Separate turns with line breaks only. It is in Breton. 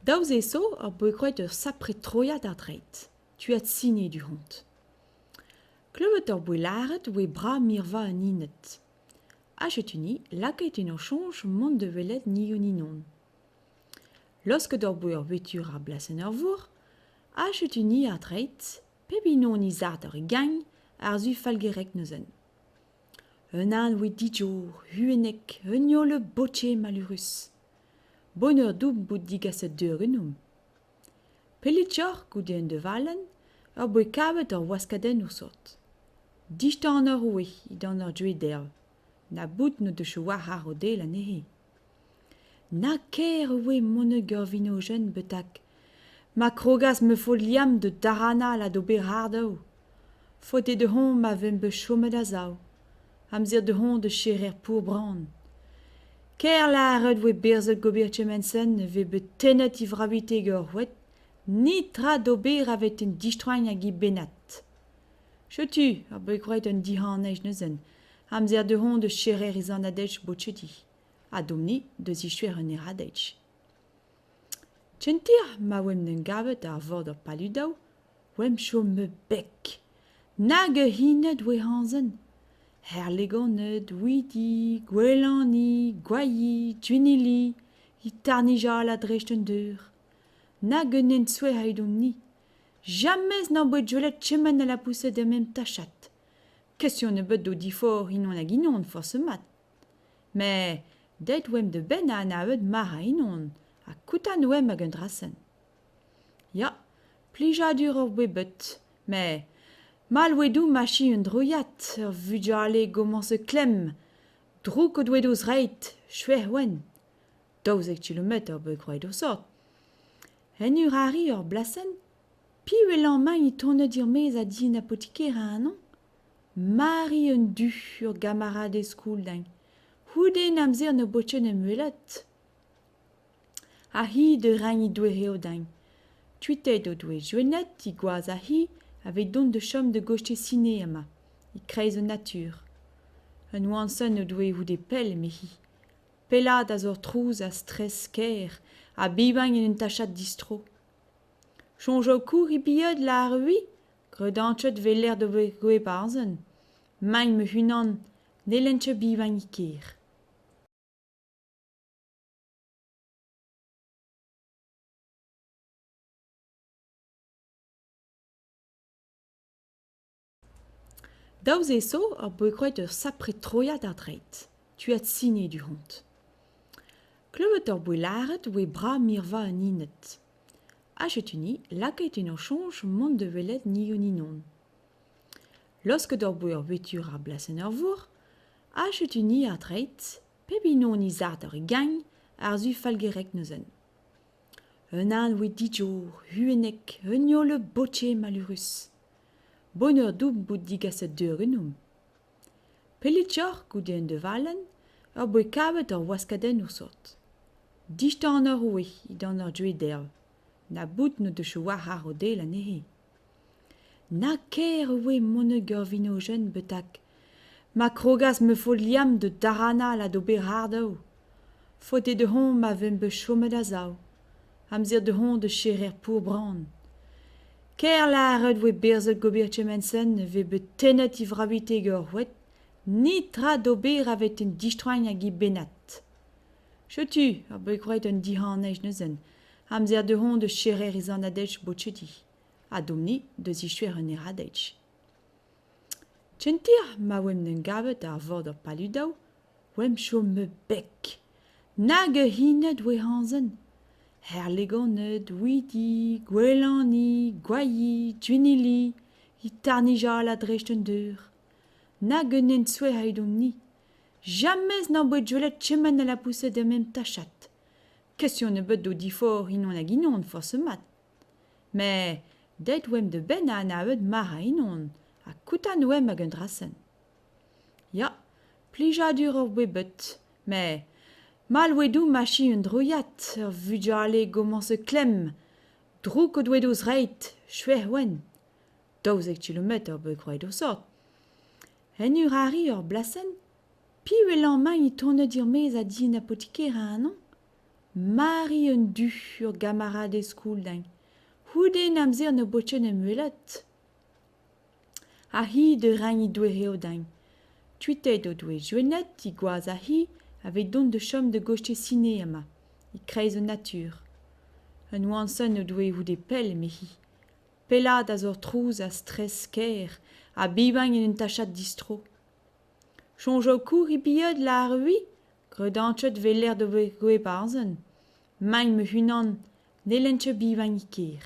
Daou zez zo hor boa graet ur sapre troiad àr dreid, tuad Sine du-hont. Klevet hor boa lâret oa brav mirva an Ened. Ha setu-ni lakaet en hor soñj mont da welet Nioninnon. Laosket hor boa ur wetur àr blasenn ar vourc'h, ha setu-ni àr dreid, pep unan he zard àr e gagn àr-zu Falgereg neuze. Un an oa dijour, huenek, un heol botche malurus. Boneur doubl bout digaset deur ganeomp. Pelletoc'h goude un devalenn hor boa kavet ur waskadennoù sort. Distanoc'h oa dindan ur droederv, na bout n'o deus war ar rodell anezhe. Na kaer e oa monet ur vinojenn betek ma krogas ma faot-liamm da daranal ha d'ober ardav. Faote dezhañ ma vemp bet chomet a-sav. Amzer dezhañ da serrer pour-bran. Kaer lâret 'voe berzet gober kement-se e vez bet tennet e vraviteg ur c'hoad, netra d'ober aveit un distroiñ hag e bennad. Setu ur bet graet un dihanaj neuze, amzer dezhañ da serrer e zanadeg botchedi, ha deomp-ni da ziskouez un herradeg. Kentir ma oamp en em gavet àr vord ur paludoù, oamp chomet bek. Nag a hinad 'oa azen ! Herleganed, houidi, gouelani, gwailhi, gwennili, e tarnijal a-dreist an deur. Nag un hent-souezh evidomp-ni ! James n'am boa gwelet kement a lapoused er memes tachad. Kestion ebet d'o diforc'h unan hag unan forzh mat. Met deuet oamp da benn a anavet mar a unan ha kontant oamp ag an dra-sen. Ya, plijadur hor boa bet, met mall oa deomp achuiñ un droiad, ur vugale 'gomañse klemm, drouk o doa d'o zreid, skuizh 'oant. 12 kilometr bet graet o sort. En ur arri ur blasenn, piv e lamagn e tonet er-maez a di an apotiker anv ? Mari an Du, ur gamaradez skol din. C'houde 'n amzer n'o bo ket em welet. Ha hi da reiñ he doareoù din. Kuitaet o doa Joanette, he gwaz ha hi, aveit dont da chom da gostez Sine amañ, e-kreiz an natur. Un oan-sen o doa goude pell, eme-hi. Pellaat a zo trouz ha stres kêr ha bevañ en un tachad distro. Soñj ho kour he bilhed lâr-hui ? Gredañchet 'vez lec'h da gouezh Mañ ma-unan n'hellen ket bevañ e kêr. Daou zez zo hor boa graet ur sapre troiad àr dreid, tuad Sine du-hont. Klevet hor boa lâret oa brav mirva an Ened. Ha setu-ni lakaet en hor soñj mont da welet Nioninnon. Laosket hor boa ur wetur àr blasenn ar vourc'h, ha setu-ni àr dreid, pep unan he zard àr e gagn àr-zu Falgereg neuze. Un an oa dijour, huenek, un heol botche malurus. Boneur doubl bout digaset deur ganeomp. Pelletoc'h goude un devalenn hor boa kavet ur waskadennoù sort. Distanoc'h oa dindan ur droederv, na bout n'o deus war ar rodell anezhe. Na kaer e oa monet ur vinojenn betek ma krogas ma faot-liamm da daranal ha d'ober ardav. Faote dezhañ ma vemp bet chomet a-sav. Amzer dezhañ da serrer pour-bran. Kaer lâret 'voe berzet gober kement-se e vez bet tennet e vraviteg ur c'hoad, netra d'ober aveit un distroiñ hag e bennad. Setu ur bet graet un dihanaj neuze, amzer dezhañ da serrer e zanadeg botchedi, ha deomp-ni da ziskouez un herradeg. Kentir ma oamp en em gavet àr vord ur paludoù, oamp chomet bek. Nag a hinad 'oa azen ! Herleganed, houidi, gouelani, gwailhi, gwennili, e tarnijal a-dreist an deur. Nag un hent-souezh evidomp-ni ! James n'am boa gwelet kement a lapoused er memes tachad. Kestion ebet d'o diforc'h unan hag unan forzh mat. Met deuet oamp da benn a anavet mar a unan ha kontant oamp ag an dra-sen. Ya, plijadur hor boa bet, met mall oa deomp achuiñ un droiad, ur vugale 'gomañse klemm, drouk o doa d'o zreid, skuizh 'oant. 12 kilometr bet graet o sort. En ur arri ur blasenn, piv e lamagn e tonet er-maez a di an apotiker anv ? Mari an Du, ur gamaradez skol din. C'houde 'n amzer n'ho bo ket 'n em welet. Ha hi da reiñ he doareoù din. Kuitaet o doa Gwened, he gwaz ha hi, aveit dont da chom da gostez Sine amañ, e-kreiz an natur. Un oan-sen o doa goude pell, eme-hi. Pellaat a zo trouz ha stres kêr ha bevañ en un tachad distro. Soñj kozh he lâr ui, gredañchet 'vel lec'h da gouezhañ. Mañ ma-unan n'hellen ket bevañ e kêr.